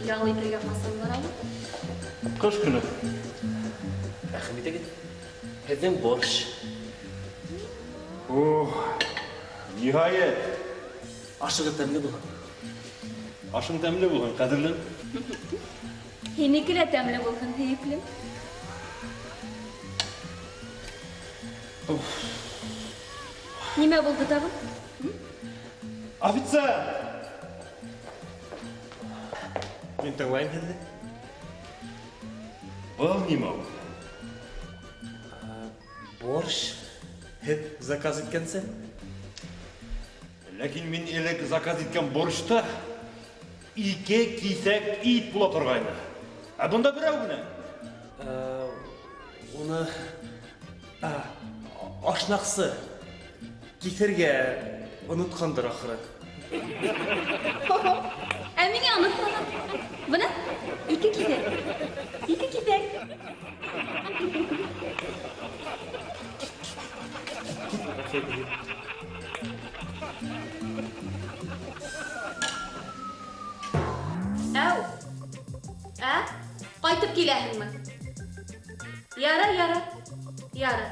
Ял итергә ҡасан барабыҙ? Ҡыш көнө. Рәхим итегеҙ. Һеҙҙең борщ. Ох, ниһайәт. Ашығыҙ тәмле булһын. Ашың тәмле булһын, ҡәҙерлем. Һинеке лә тәмле булһын, һөйөклөм. Нимә булды тағы? Офицер! Мин тыңлайым һеҙҙе. Был нимә ул? Борщ. Һеҙ заказ иткәнсә. Ләкин мин элек заказ иткән борщта ике киҫәк ит була торғайны. Ә бында берәү генә. Уны ашнаҡсы киҫергә онотҡандыр ахыры. Ә миңә онотмаған. Бына ике киҫәк. Ике киҫәк. Әү. Ә? Ҡайтып киләһеңме? Яра, яра. Яра.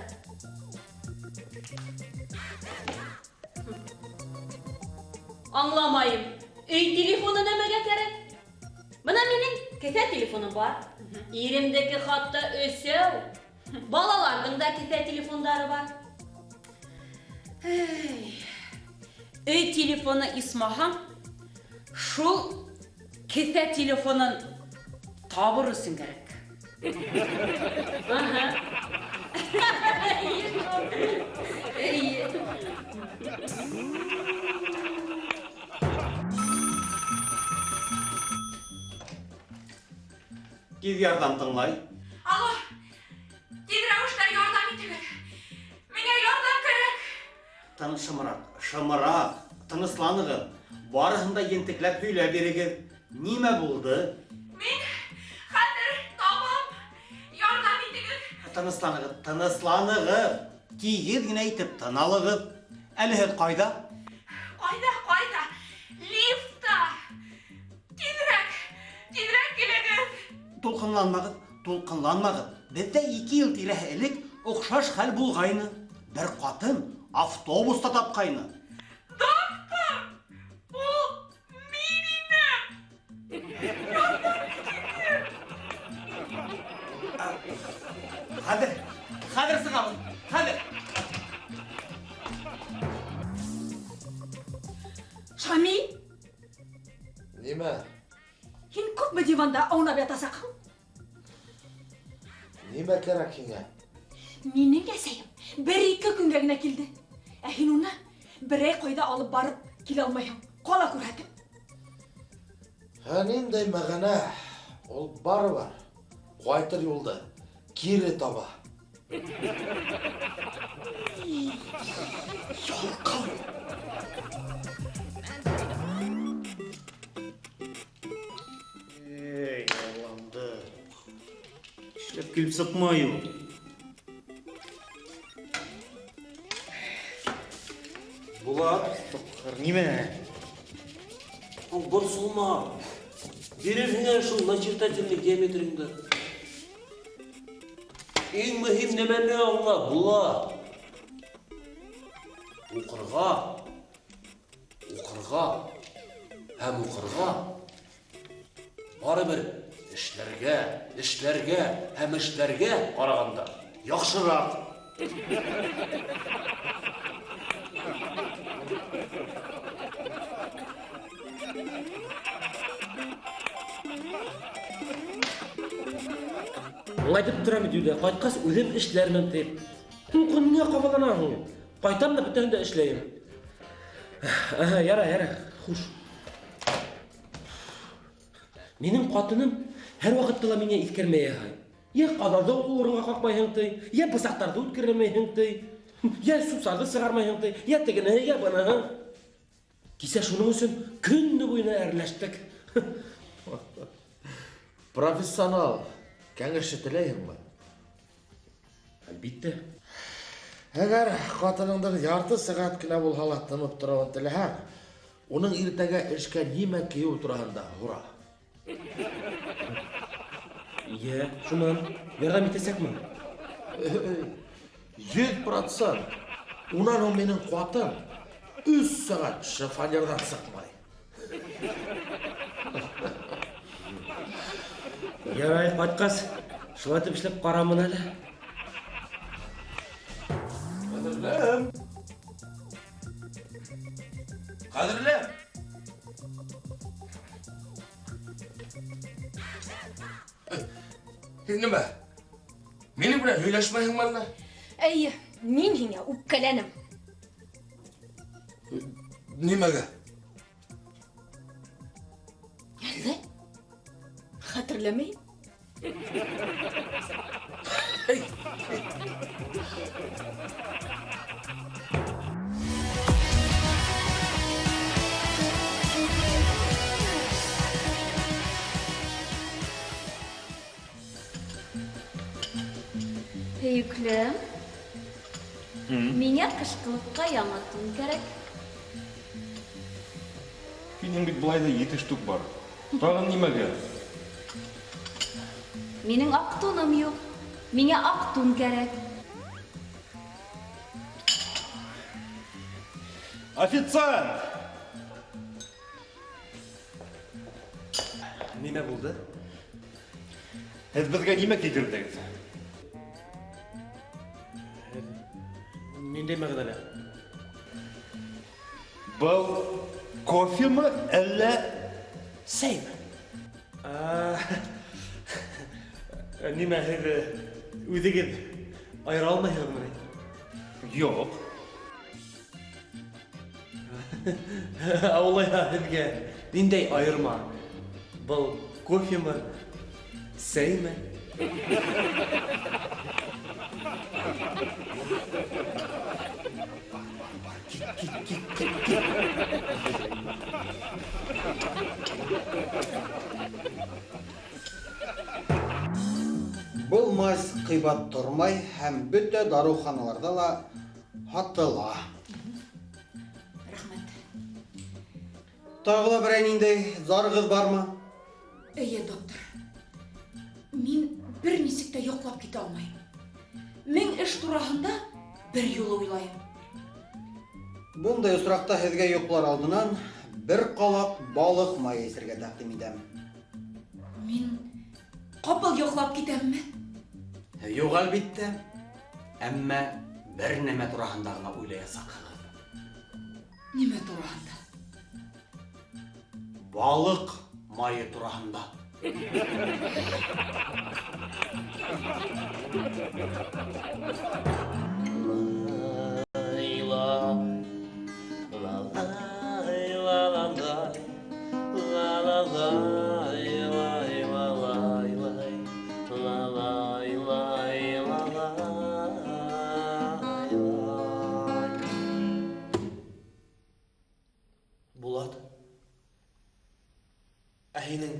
Аңламайым. Өй телефоны нәмәгә кәрәк? Бына минең кеҫә телефоным бар. Иремдеке хатта өсәү. Балаларҙың да кеҫә телефондары бар. Эй, өй телефоны исмаһам, шул кеҫә телефонын табыр өсөн кәрәк. Аһа. Эйе. Тиҙ ярҙам тыңлай. Алло, тиҙ рәүештә ярҙам итегеҙ. Миңә ярҙам кәрәк. Шымыраҡ, шымыраҡ, тынысланығыҙ. Барыһын да ентекләп һөйләп бирегеҙ. Нимә булды? Мин хәҙер табам. Ярҙам итегеҙ. Тынысланығыҙ, тынысланығыҙ. Тигеҙ генә итеп тын алығыҙ. Әле һеҙ ҡайҙа? Ҡайҙа, ҡайҙа? Лифтта. Тиҙерәк, тиҙерәк килегеҙ. Тулҡынланмағыҙ, тулҡынланмағыҙ. Беҙҙә 2 йыл тирәһе элек оҡшаш хәл булғайны. Бер ҡатын автобуста тапҡайны. Доктор, ул мин инем. Хәҙер, хәҙер сығабыҙ, хәҙер. Шамил? Нимә? Һин күпме диванда аунап ятасаҡһың? Нимә кәрәк һиңә? Минең әсәйем бер-ике көнгә генә килде. Ә һин уны берәй ҡайҙа алып барып килә алмайһың. Ҡала күрһәтеп. Ә ниндәй мәғәнә? Ул барыбер ҡайтыр юлды кире таба. Ялҡау! Эй, Алламды. Эшләп килеп сыҡмай ул. Булат, Нимә? Ул борсолма. Бирерһең әле шул начертательный геометрияңды. Иң мөһим нәмәне аңла, Булат. Уҡырға, уҡырға һәм уҡырға. Барыбер эшләргә, эшләргә һәм эшләргә ҡарағанда яҡшыраҡ. Аңлайтып торам бит өйҙә, ҡайтҡас үҙем эшләрмен тип. Һин ниңә ҡабаланаһың? Ҡайтам да бөтәһен дә эшләйем. Аһа, яра, яра, хуш. Минең ҡатыным һәр ваҡытта ла миңә иҫкәрмәй яһай. Йә ҡаҙалды ул урынға ҡаҡмайһың ти, йә бысаҡтарҙы үткәрмәйһең ти, йә сүп-сарҙы сығармайһың ти, йә тегенеһе, йә быныһы. Кисә шуның өсөн көнө буйына әрләштек. Профессионал кәңәше теләйһеңме? Әлбиттә. Әгәр ҡатыныңдың ярты сәғәт кенә булһа ла тымып тороуын теләһәң, уның иртәгә эшкә нимә кейеү тураһында һора. Йә, шунан ярҙам итәсәкме? 100%. Унан һуң минең ҡатын 3 сәғәт шифонерҙан сыҡмай. Ярай, ҡайтҡас, шулай итеп эшләп ҡарамын әле. Ҡәҙерлем. Ҡәҙерлем. Һин нимә? Минең менән һөйләшмәйһеңме әллә? Әйе, мин һиңә үпкәләнем. Нимәгә? Әллә? Хәтерләмәйем. Һөйөклөм, миңә ҡышҡылыҡҡа яңы тун кәрәк. Һинең бит былай ҙа 7 штук бар. Тағын нимәгә? Минең аҡ туным юҡ. Миңә аҡ тун кәрәк. Официант! Нимә булды? Һеҙ беҙгә нимә килтерҙегеҙ? Ниндәй мәғәнәлә? Был кофемы әллә сәйме? Нимә, һеҙ үҙегеҙ айыра алмайһығыҙмы ни? Юҡ. Ә улайһа һеҙгә ниндәй айырма? Был кофемы, сәйме? Бар, кит, кит, кит, кит, кит. Был мазь ҡыйбат тормай һәм бөтә дарыуханаларҙа ла һатыла. Рәхмәт. Тағы ла берәй ниндәй зарығыҙ бармы? Эйе, доктор. Мин бер нисек тә йоҡлап китә алмайым. Мең эш тураһында бер юлы уйлайым. Бындай осраҡта һеҙгә йоҡлар алдынан бер ҡалаҡ балыҡ майы эсергә тәҡдим итәм. Мин ҡапыл йоҡлап китәмме? Юҡ, әлбиттә. Әммә бер нәмә тураһында ғына уйлаясаҡһығыҙ. Нимә тураһында? Балыҡ майы тураһында. Булат, ә һинең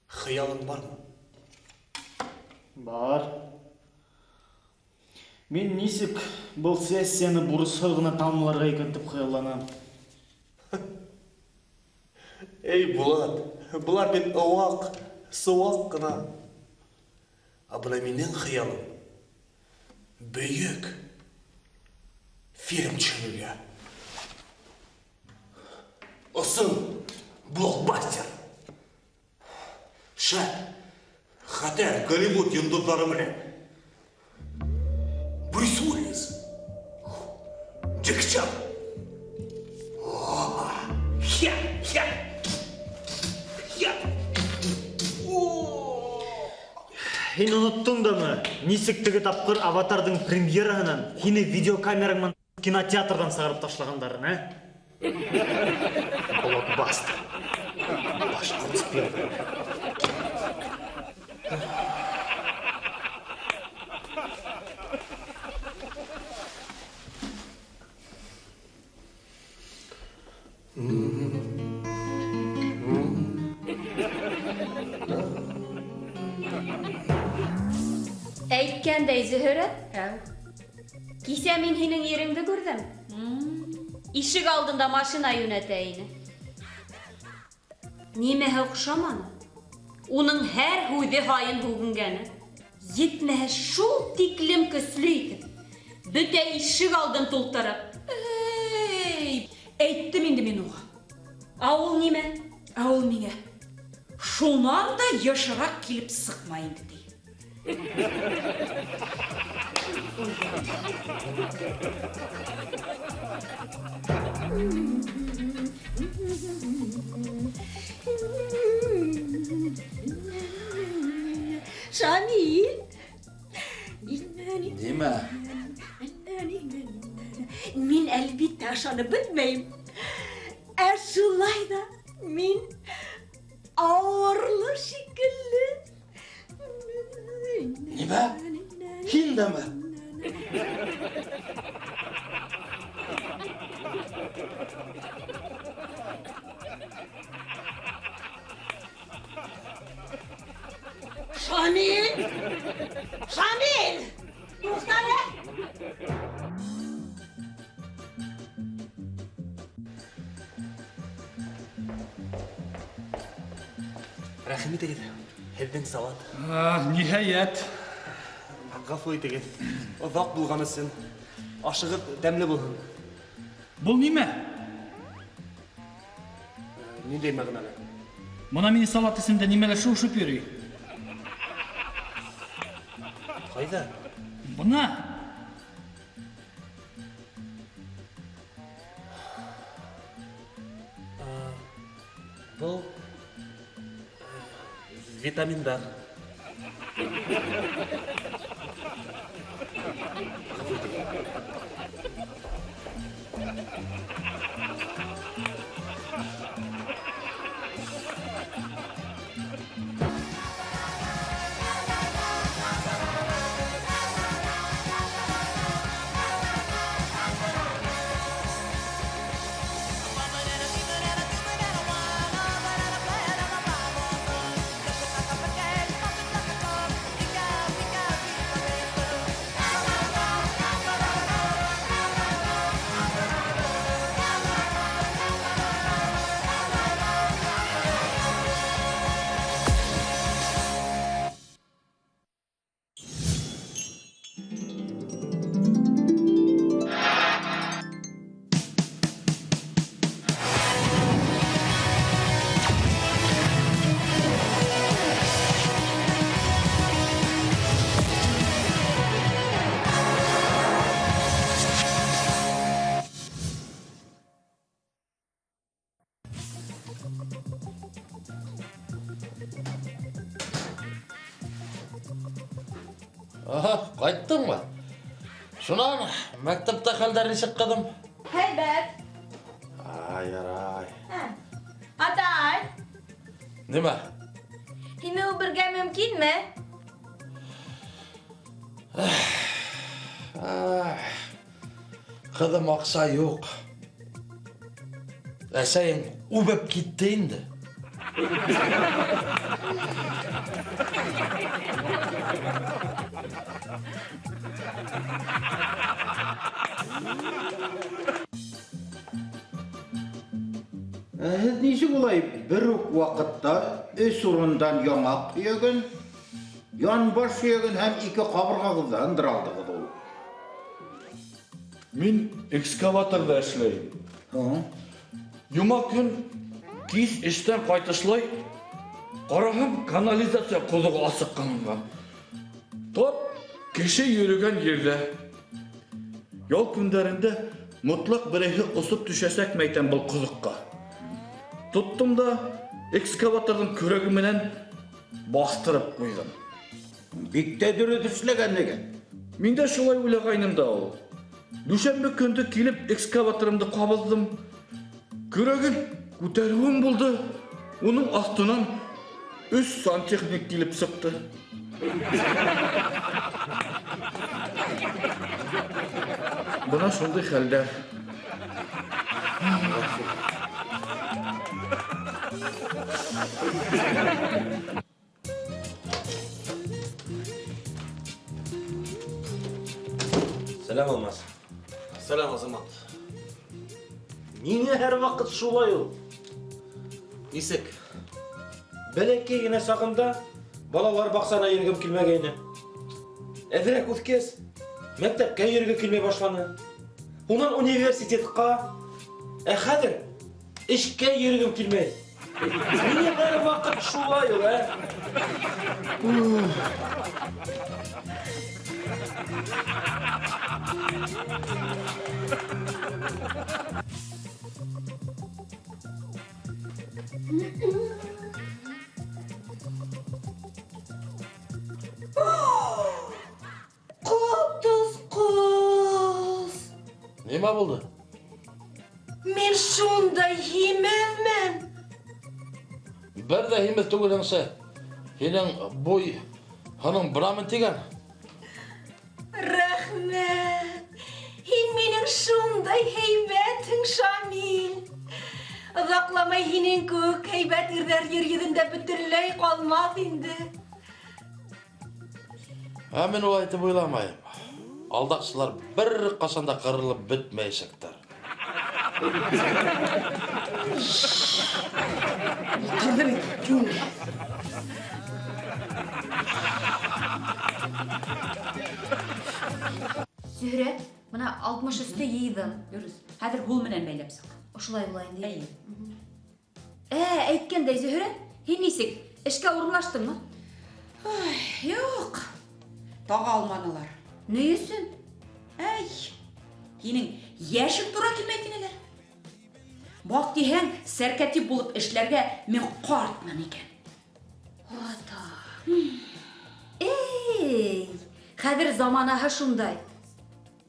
хыялың бармы? Бар. Мин нисек был сессияны бурысһыҙ ғына тамамларға икән тип хыялланам. Эй, Булат, былар бит ыуаҡ, сыуаҡ ҡына. Ә бына минең хыялым бөйөк фильм төшөрөргә. Осон блокбастер. Шәп, хәтәр Голливуд йондоҙҙары менән. Брюс Уиллис, Джеки Чан. Хя, хя, хя. Һин оноттоң дамы? Нисек теге тапҡыр Аватарҙың премьераһынан һине видеокамераң менән кинотеатрҙан сығарып ташлағандарын, ә? Блокбастер. Башҡорт Спилберг. Әйткәндәй, Зөһрә, кисә мин һинең иреңде күрҙем. Ишек алдында машина йүнәтә ине. Нимәһе оҡшаманы? Уның һәр һүҙе һайын һүгенгәне. Етмәһә шул тиклем көслө итеп, бөтә ишек алдын тултырып. Эй, әйттем инде мин уға. Ә ул нимә? Ә ул миңә. Шунан да йышыраҡ килеп сыҡма инде, ти. Шамил! Нимә? Мин әлбиттә ышанып бөтмәйем. Ә шулай ҙа мин ауырлы шикелле. Нимә? Һин дәме? Шамил! Шамил! Туҡтале! Рәхим итегеҙ, һеҙҙең салат. Ниһайәт. Ғәфү итегеҙ, оҙаҡ булған өсөн. Ашығыҙ тәмле булһын. Был нимә? Ниндәй мәғәнәлә? Бына минең салат эсендә нимәлер шыуышып йөрөй. Ҡайҙа? Бына. Был витаминдар. Ҡайттыңмы? Шунан мәктәптә хәлдәр нисек, ҡыҙым? Һәйбәт. Ай, ярай. Атай. Нимә? Һине үбергә мөмкинме? Ҡыҙым, аҡса юҡ. Әсәйең үбеп китте инде. Һеҙ нисек улай бер үк ваҡытта өс урындан яңаҡ һөйәген, янбаш һөйәген һәм ике ҡабырғағыҙҙы һындыра алдығыҙ ул? Мин экскаваторҙа эшләйем. Йома көн кис эштән ҡайтышлай ҡараһам, канализация ҡоҙоғо асыҡ ҡалынған. Тап кеше йөрөгән ерҙә. Ял көндәрендә мотлаҡ береһе осоп төшәсәк мәйтәм был ҡоҙоҡҡа. Тоттом да экскаваторҙың көрәге менән баҫтырып ҡуйҙым. Бик тә дөрөҫ эшләгәнлеген. Мин дә шулай уйлағайным да ул. Дүшәмбе көндө килеп экскаваторымды ҡабыҙҙым. Көрәген күтәреүем булды. Уның аҫтынан 3 сантехник килеп сыҡты. Бына шундай хәлдәр. Сәләм, Алмаз. Сәләм, Азамат. Ниңә һәр ваҡыт шулай ул? Нисек, Бәләкәй генә сағында балалар баҡсаһына йөрөгөм килмәгәйне. Әҙерәк үҫкәс, мәктәпкә йөрөгө килмәй башланы. Унан университетҡа, ә хәҙер эшкә йөрөгөм килмәй. Ниңә һәр ваҡыт шулай ул, ә? Ҡотосҡос! Нимә булды? Мин шундай һимеҙмен. Бер ҙә һимеҙ түгелһеңсе. Һинең буй һының брамын тигән. Рәхмәт. Һин минең шундай һәйбәтһең, Шамил. Оҙаҡламай һинең кеүек һәйбәт ирҙәр ер йөҙөндә бөтөнләй ҡалмаҫ инде. Ә мин улай итеп уйламайым. Алдаҡсылар бер ҡасан да ҡырылып бөтмәйәсәктәр. Ултырҙы бит, йүнле. Зөһрә, бына 63-тө йыйҙым. Дөрөҫ. Хәҙер һул менән бәйләп сыҡ. Ошолай була инде. Эйе. Әйткәндәй, Зөһрә, һин нисек? Эшкә урынлаштыңмы? Ай, юҡ. Таға алманылар. Ни өсөн? Әй, һинең йәшең тура килмәй тинеләр. Баҡ тиһәң, сәркәтип булып эшләргә мин ҡартмын икән. Ата. Эй, хәҙер заманаһы шундай.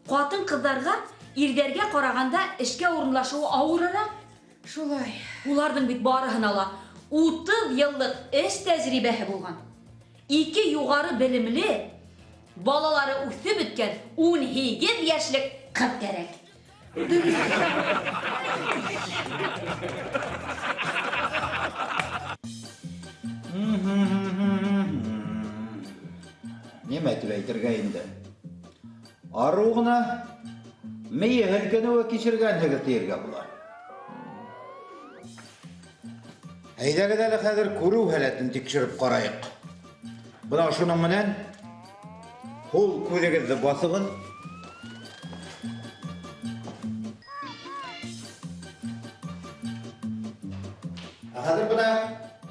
Ҡатын-ҡыҙҙарға ирҙәргә ҡарағанда эшкә урынлашыуы ауырыраҡ. Шулай. Уларҙың бит барыһына ла 30 йыллыҡ эш тәжрибәһе булған. 2 юғары белемле, балалары үҫеп бөткән 18 йәшлек ҡыҙ кәрәк. Нимә тип әйтергә инде? Арыу ғына мейе һелкенеүе кисергәнһегеҙ тиергә була. Әйҙәгеҙ әле хәҙер күреү һәләтен тикшереп ҡарайыҡ. Бына шуның менән һул күҙегеҙҙе баҫығыҙ. Ә хәҙер бына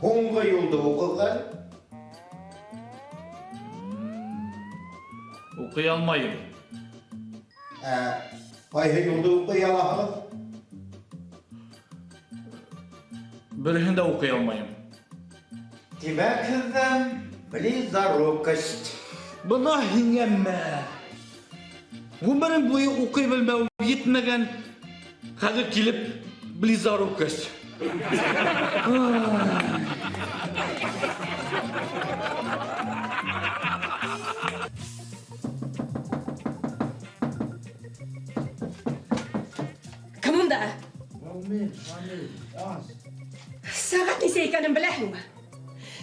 һуңғы юлды уҡығыҙ әле. Уҡый алмайым. Ә ҡайһы юлды уҡый алаһығыҙ? Береһен дә уҡый алмайым. Тимәк, һеҙҙән близорукость. Бына һиңә мә. Ғүмерем буйы уҡый белмәү етмәгән, хәҙер килеп близорукость. Кем унда? Мин, Шамил, аз. Сәғәт нисә икәнен беләһеңме?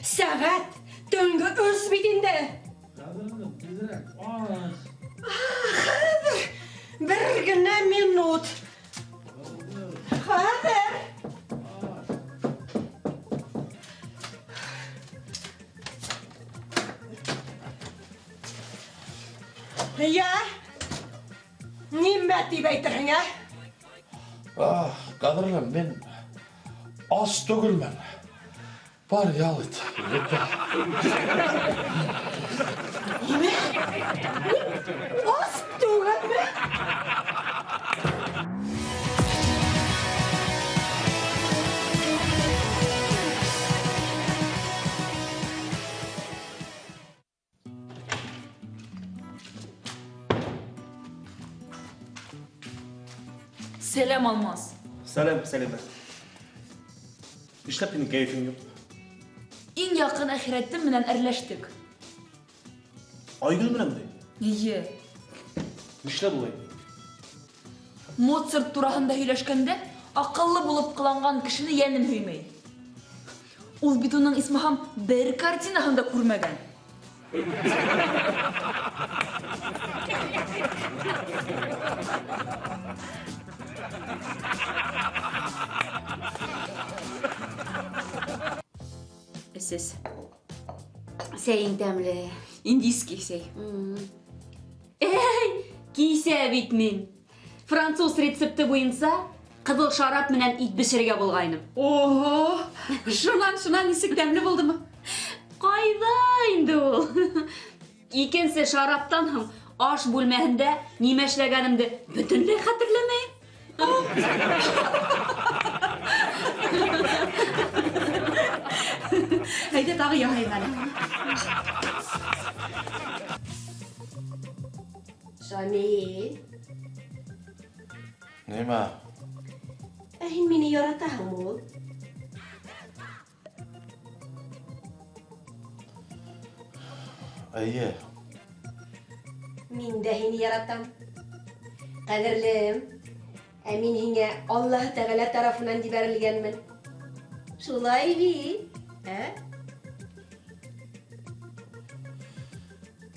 Сәғәт төнгө 3 бит инде. Ҡәҙерлем, тиҙерәк, аз. Хәҙер бер генә минут. Хәҙер. Йә, нимә тип әйтерһең, ә? Ах, ҡәҙерлем, мин ас түгелмен. Бар, ял ит. Нимә? Ас түгелме? Сәләм, Алмаз. Сәләм, Сәлимә. Нишләп һинең кәйефең юҡ? Иң яҡын әхирәтем менән әрләштек. Айгөл менәнме? Эйе. Нишләп улай? Моцарт тураһында һөйләшкәндә аҡыллы булып ҡыланған кешене йәнем һөймәй. Ул бит уның исмаһам бер картинаһын да күрмәгән. Телсез. Сәйең тәмле. Индийский сәй. Эй, кисә бит мин. Француз рецепты буйынса ҡыҙыл шарап менән ит бешерергә булғайным. Ого! Шунан нисек тәмле булдымы? Ҡайҙа инде ул? Икенсе шараптан һуң аш бүлмәһендә нимә эшләгәнемде бөтөнләй хәтерләмәйем. Әйҙә тағы яһайым әле. Шамил. Нимә? Ә һин мине яратаһыңмы ул? Эйе. Мин дә һине яратам. Ҡәҙерлем, ә мин һиңә Аллаһ Тәғәлә тарафынан ебәрелгәнмен. Шулай бит, ә?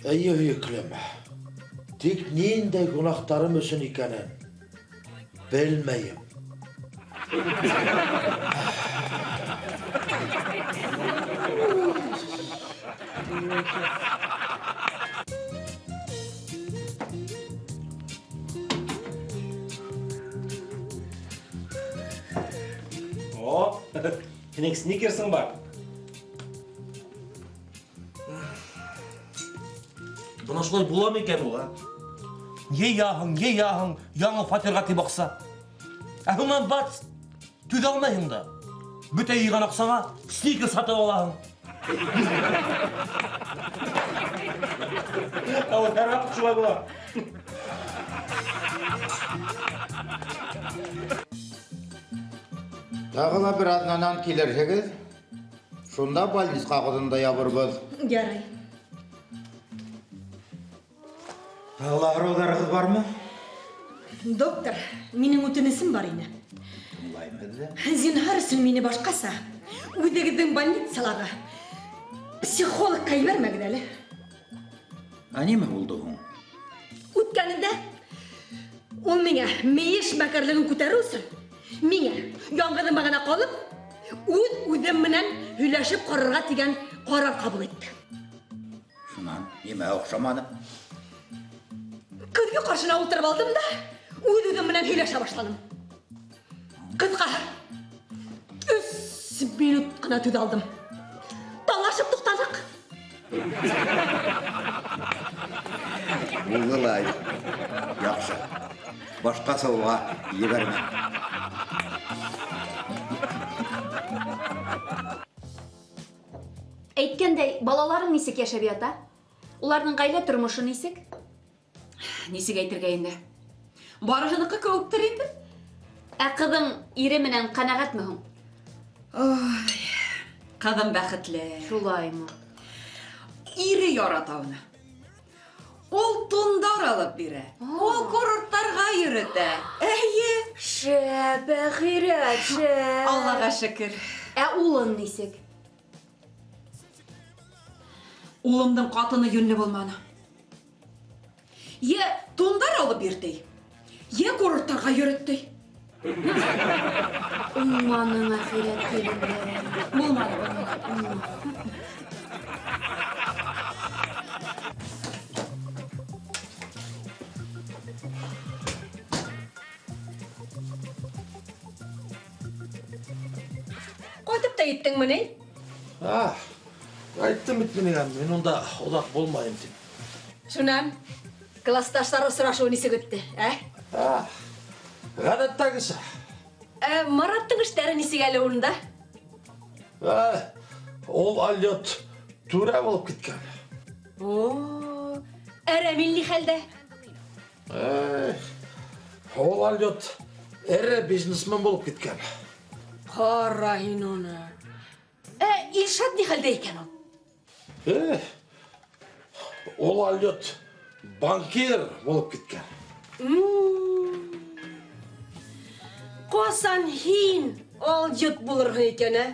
Эйе, һөйөклөм. Тик ниндәй гөнаһтарым өсөн икәнен белмәйем. О, һинең сникерсың бар. Бына шулай буламы икән ул, а? Йыяһың, йыяһың, яңы фатирға тип аҡса. Ә һуңынан бац, түҙә алмайһың да. Бөтә йыйған аҡсаңа сникерс һатып алаһың. Ә ул һәр ваҡыт шулай була. Тағы ла бер аҙнанан килерһегеҙ, шунда больниц ҡағыҙын да ябырбыҙ. Ярай. Тағы ла һорауҙарығыҙ бармы? Доктор, минең үтенесем бар ине. Тыңлайым һеҙҙе. Зинһар өсөн мине башҡаса үҙегеҙҙең больницалағы психологҡа ебәрмәгеҙ әле. Ә нимә булды һуң? Үткәнендә ул миңә мейе эшмәкәрлеген күтәреү өсөн миңә яңғыҙыма ғына ҡалып, үҙ-үҙем менән һөйләшеп ҡарарға тигән ҡарар ҡабул итте. Шунан нимә оҡшаманы? Көҙгө ҡаршына ултырып алдым да, үҙ-үҙем менән һөйләшә башланым. Ҡыҫҡаһы, 3 минут ҡына түҙә алдым. Талашып туҡтаныҡ. Булды ла, яҡшы. Башҡаса уға ебәрмә. Әйткәндәй, балаларың нисек йәшәп ята? Уларҙың ғаилә тормошо нисек? Нисек әйтергә инде? Барыһыныҡы кеүектер инде. Ә ҡыҙың ире менән ҡәнәғәтме һуң? Ой, ҡыҙым бәхетле. Шулаймы? Ире ярата уны. Ул тундар алып бирә. Ул курорттарға йөрөтә. Эйе. Шәп, әхирәт, шәп. Аллаға шөкөр. Ә улың нисек? Улымдың ҡатыны йүнле булманы. Йә тундар алып бирҙе, йә курорттарға йөрөттө. Уңманың әхирәт килендә. Булманы, булманы. Ҡайтып та еттеңме ни? Әйттем бит мин, мин унда оҙаҡ булмайым тип. Шунан классташтар осрашыуы нисек үтте, ә? Ғәҙәттәгесә. Мараттың эштәре нисек әле унда? Ул алйот түрә булып киткән. О, ә Рәмил ни хәлдә? Ул алйот эре бизнесмен булып киткән. Ҡара һин уны. Илшат ни хәлдә икән ул? Ул алйот банкир булып киткән. Ҡасан һин алйот булырһың икән, ә?